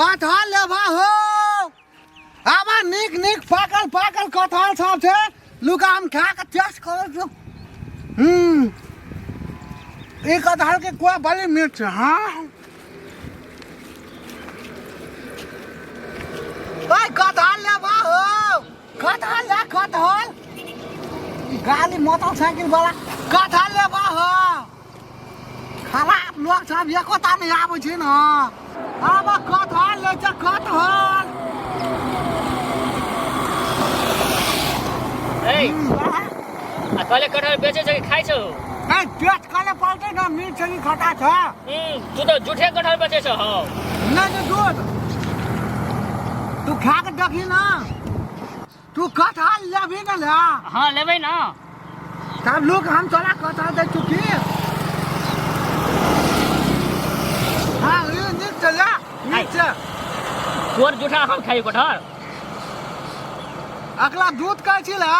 कटहल लेबा हो। आबा नीक नीक पाकल पाकल कटहल सब छै। लुका हम खा के टेस्ट करै छी। ई कटहल के कोई बड़ी मीठ छै। हाँ ओए कटहल लेबा हो, कटहल ले कटहल। गाली मोटरसाइकिल वाला कटहल लेबा हो। खराब लोग सब एकोटा नहि आबै छै ने। आब कटहल लै छै कटहल। ए आ कहले कटहल बेचै छै कि खाइ छौ? ए पेट कले पड़तै ने, मीठ छै कि खटा छै? तू तऽ झूठे कटहल बेचै छौ। हौ नहि नहि दूध तू खा के देखी ना। तू कटहल लेबही ने ले? हाँ लेबै ना। तब लोग हम तोरा कटहल दै छौ की? हाँ ई नीक छै, ले नीक छै। तोर जूठा हम खाइ कटहल? अगला दूध कहै छी ले।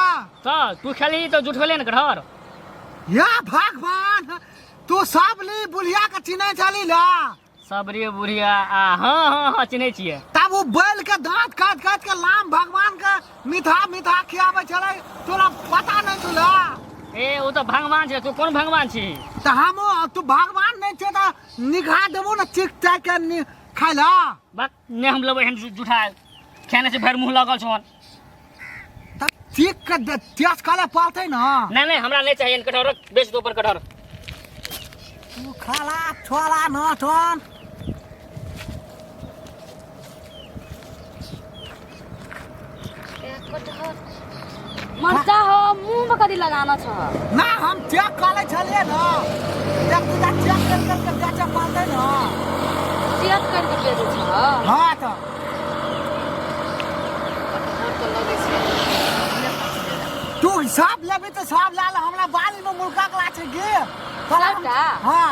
तऽ तू खेलही तऽ जूठ भेलै ने कटहल। या भगवान, तू सब ली बुढ़िया के चिन्है छली ला? सबरे बुढ़िया आ हाँ हाँ हाँ चिन्है छियै। तब ओ बैल के दांत काट काट के लाम भगवान के मीठा मीठा खियाबै छलै, तोरा पता नहीं छला? ए ओ तऽ भगवान छै, तू कोन भगवान छी? तऽ हमो तू भगवान नहीं छे तऽ निघा देबो ने चिक चाक के खाय ला। बक ने हम लेबै एहन जूठा खेने से भरि मुँह लगल छन। तब चीख के टेस्ट करे पड़तै ना। नहीं नहीं हमरा नहीं चाहिए कटहर, बेच दो पर कटहर। तू खाला छोला न ठन। कटहर मरचा हो मुंह में कदी लगाना छ? ना हम चेक करे छलिए ना, जब तू चेक कर कर के बेचे पड़तै ना। चेक करके बेचै छ? हाँ तो कटहर तो लगै छै। तू सब लेबी तो सब ला ले, हमरा बाली में मुर्गा के छै गे। सबटा? हाँ।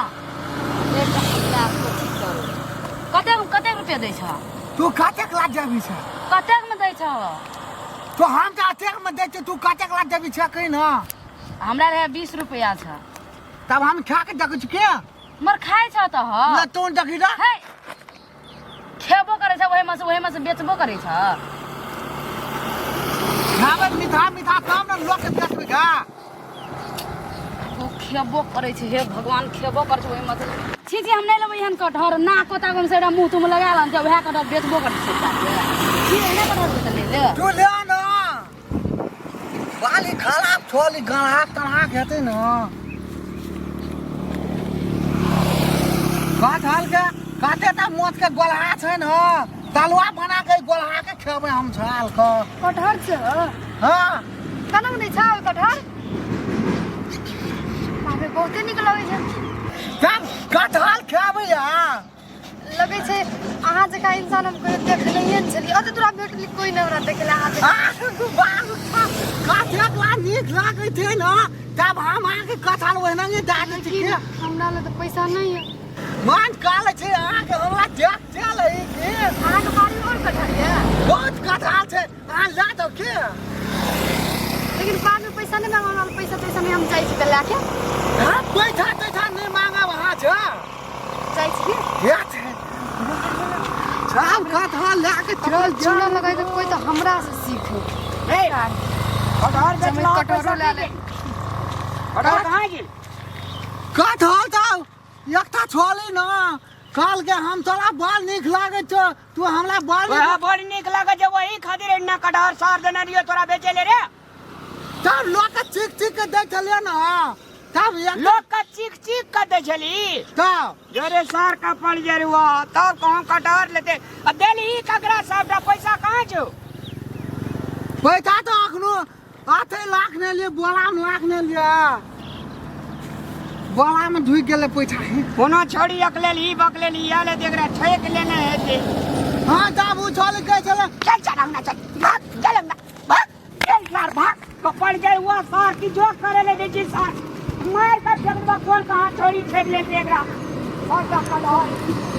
एकटा हमरा कथी करू? कतेक कतेक रुपया दै छ? तू कतेक ला जेबी छै? कतेक में दै छ? तो हम तऽ अतेक में दै छियै, तू कतेक ला जेबी छै कही ना। हमरा रहे 20 रुपया छ। तब हम खा के देखै छी के? मर खाइ छ त ह। ना तू देखी ना। हे खेबो करै छ ओहि में से, ओहि में से बेचबो करै छ। खाबै मीठा मीठा तब ने लोक के बेचबै गा। ओ खेबो करै छै, हे भगवान खेबो करै छै ओहि में से। छी छी हम नहि लेबै एहन कटहर ना। कोता कम से मुँह तुम लगा लन छै, वएह कटहर बेचबो करै छै। छी एहने कटहर के तऽ ले ले। तू ले ना, बाली खराब छोली गढ़ा तढ़ा हेतै ना। कटहल के कते टा मोच के गोलहा छै ने, तलुआ बना के गोलहा के खेबै हम छाल के। कटहर छै? हाँ। केना दै छै कटहर? बापरे बहुते नीक लगै छै। तब कटहल खेबै या? लगै छै अहाँ जकाँ इंसान हम कहियो देखनैये नहि छलियै। ओते दूरा भेटली कोई नहि हमरा देखले अहाँ जकाँ। कतेक ला नीक लागै छै ने, तब हम अहाँके कटहल ओहिना नहि दए दै छी। हमरा लग तऽ पैसा नहि यऽ। मन कहले छै अहाँके हमरा देख चल की। अहाँके बाड़ीमे आओर कटहर यऽ? बहुत कटहल छै, अहाँ लए दौ के। लेकिन बादमे पैसा नहि मांगब हमरा, पैसा तैसा नहि, हम जाइ छी तऽ लए के। हम पैसा तैसा नहि मांगब अहाँ से। जाइ छी। हे छै सब कटहल लए के चल। चूना लगाए के कोई तऽ हमरा से सीखे। ए कटहर बेचला? कटहरो लए ले। कटहर कहाँ गेल? कटहल तऽ एकटा छोली ना कहल के हम तोरा बड़ नीक लागै छौ, तू हमरा बड़ नीक। वएह बड़ नीक लागै छै, वही खातिर एना कटहर सार देने रहियो तोरा बेचे ले रे। तब लोक के चीख चीख के दै छलियै ना, तब एक लोक के चीख चीख के दै छली। तब जरे सार का पड़ जे रे, तब कहाँ कटहर लेते आ देली ककरा सबटा? पैसा कहाँ छौ? पैसा तऽ अखनो 8 लाख ने लिए, बोरा में लाख ने लिए, बोरा में ढुकि गेलै पैसा। कोनो छोड़ी अकलेल ही बकलेल ही आले देख रहा ठेक लेने हेते। हाँ तब उ छल कहै छलै। चल चल अंगना चल, भाग चल अंगना भाग चल सार भाग कपड़ जाए हुआ सार की जो करे ले दे छी सार मार कर फेंक दबा। कोन कहाँ छोड़ी ठेक लेते एकरा और का कटहर।